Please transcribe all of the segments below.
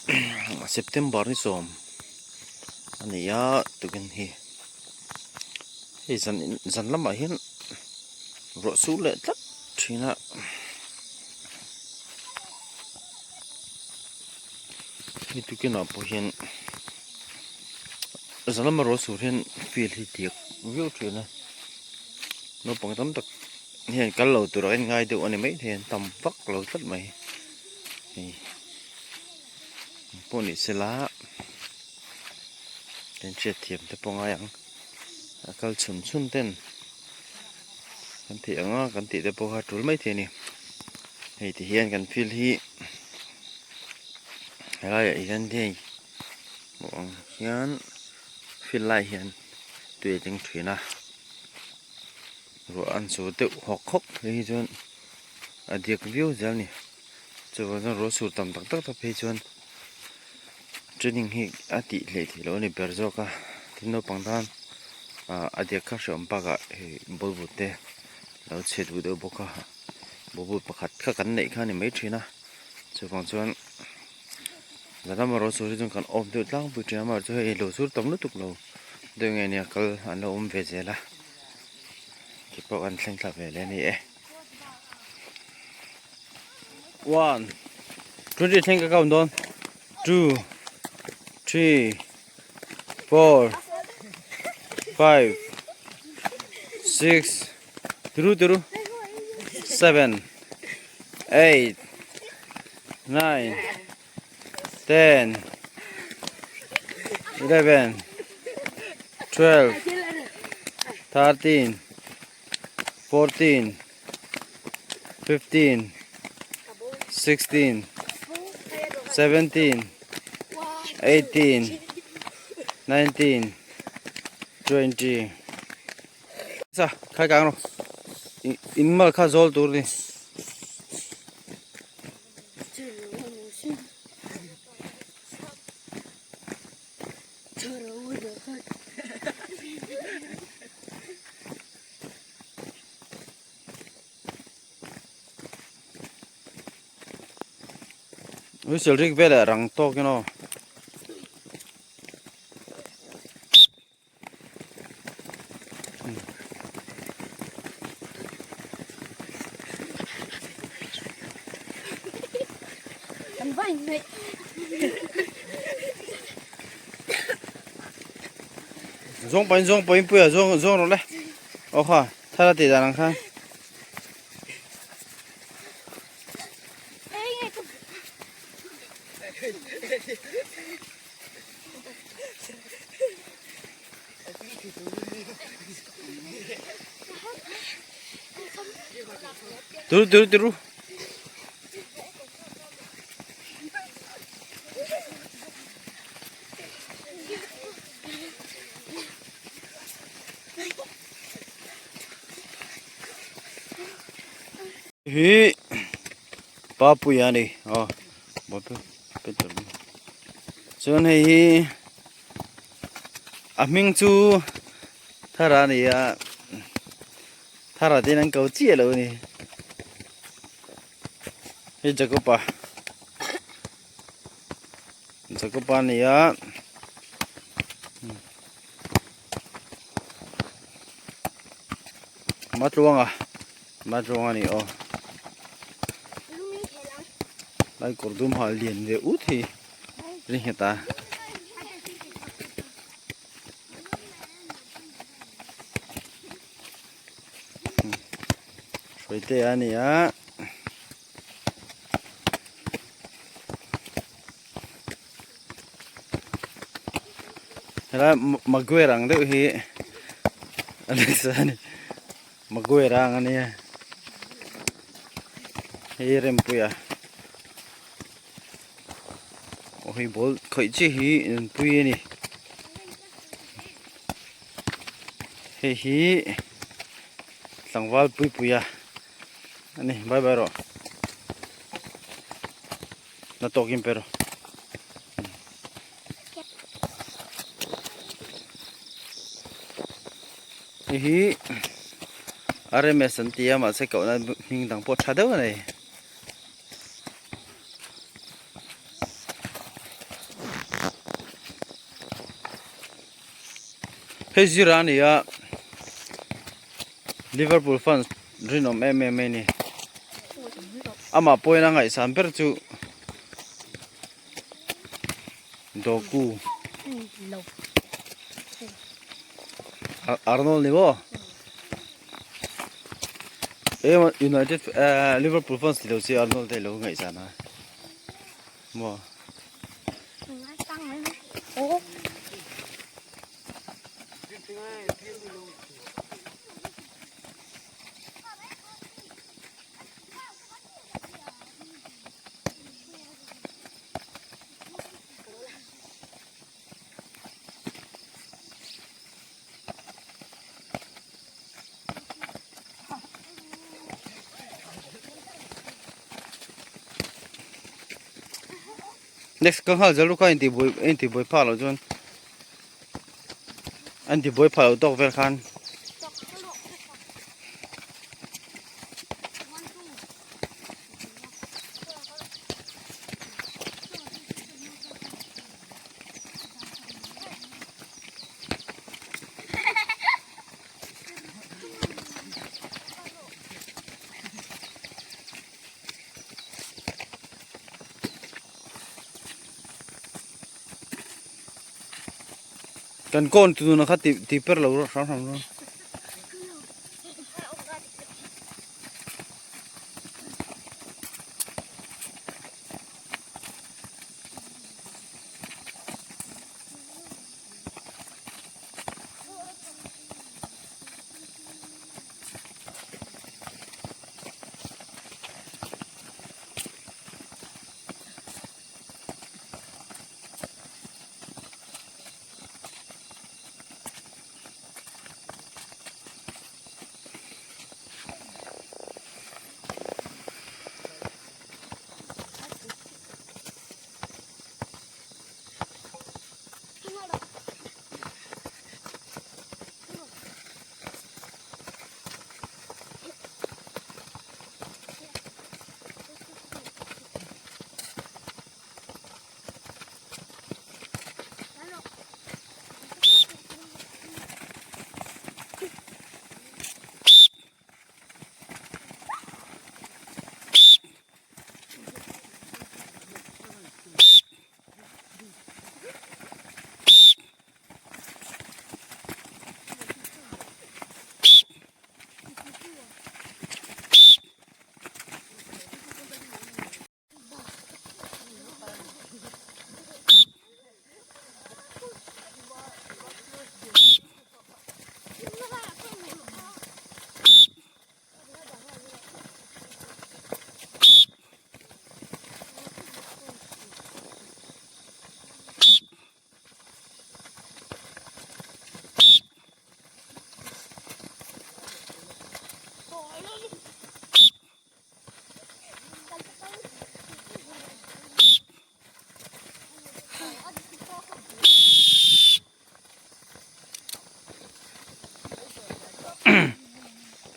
September ni sawm a ni a tukin hi hei zan zan lamah hian ruah sur leh tlat thin a. Hei tukin ah pawh hian zan lama ruah sur hian field hi diak viau thin a naupang tam tak hian kal lo tur a inngai deuh a ni maithei an tam vak lo tlat mai hei pawh ni sela kan hriat thiam te pawh ngai ang a kal chhun chhun ten kan theih ang a kan tih te pawh kha a tul maithei a ni hei ti hian kan field hi helaiah hian hei hmuh ang hian field lai hian tui a tling thin a ruah an sur deuh hawk hawk phei hi chuan a diak viau zel a ni chuvang chuan ruah sur tam tak tak te phei chuan training hi a tih hleih theih loh a ni ber zawk a tin naupang tan ah a diak kha hreawm bakah hei ball but te lo chhe duh deuh bawk a ball but pakhat kha kan neih kha a ni mai thin a chuvang chuan zan lama ruah sur hi chuan kan off deuh tlangpui thin a amaherawhchu hei lo sur tam lutuk lo deuh nge nia kal an lo awm ve zel a ke pawh kan thleng thla ve leh a ni e. One 20 thleng ka count dawn 2 3 4 5 6 turu turu 7 8 9 10 11 12 13 14 15 16 17 18 19 20 sa khai kang ro in mal kha zawl tur ni. Whistle rik velah rang tawk in aw. Zawng pahin zawng pahin puia zawng zawng rawh le aw kha thar a tih dan ang khan. Turu turu turu. Hi Papuia a ni aw chuan hei hi a hming chu Thara a ni a Thara te in an ko chiah lo a ni hei Jacob-a Jacob-a a ni a. Matluanga Matluanga ni aw lai kawr dum ha lian ve ut hi ri nghet a hruai te a ni a. Helai Maguire ang deuh hi a ni sa a ni Maguire ang a nia hei Rempuia aw hei ball khawih chi hi nunpui a ni hei hi tlangval puipuia a ni bye bye rawh. Na tawkin pero. Hei hi RMS an ti a mahse kohna hming dang pawh tha deuh a nei. Hei zira a ni a Liverpool fans rinawm em em mai a ni amah pawhin a ngaihsan ber chu Doku Arnold ni maw United Liverpool fans tilo chi Arnold te ilo ngaihsan a maw. Next ka nghal zel kha inti buai inti buai phak loh chuan an ti buai phah loh tawk vel khan. Kan kawn tuna kha ti per lo hram hram rawh.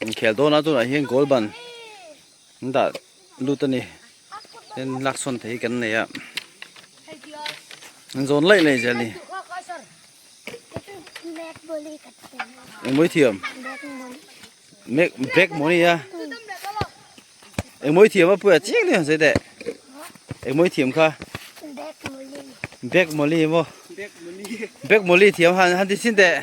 Inkhel dawn a tunah hian goal ban an dah lut a ni tin laksawn thei kan nei a an zawn laih laih zel a ni engmawi thiam bag maw ni a engmawi thiam a puia chiang deuh ang sawi teh engmawi thiam kha bag mawli maw bag mawli thiam han han ti chhin teh.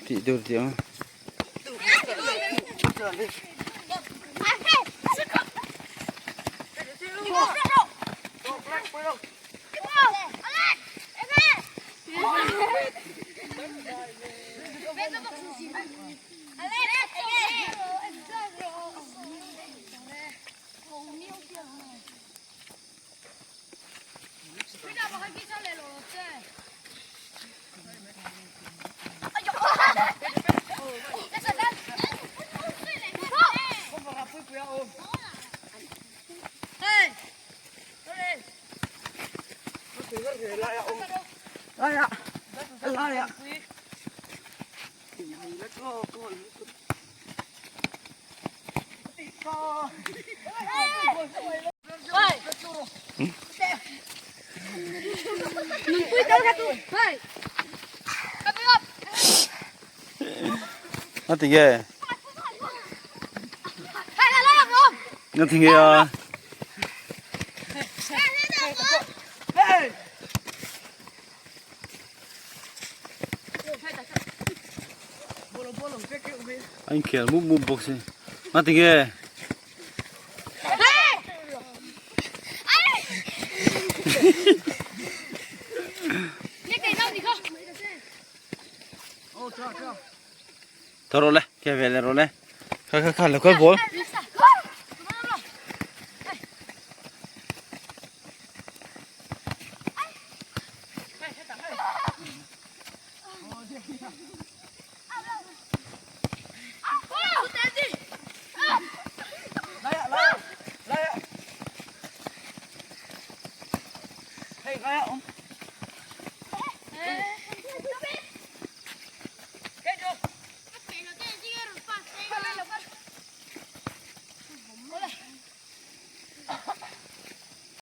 Tih tur tih ang. Ngatinge? Ngatinge a? A inkhel mup mup bawk si. Ngatinge? Tho rawh le, khe ve leh rawh le. Kha kha kha lo kal ball.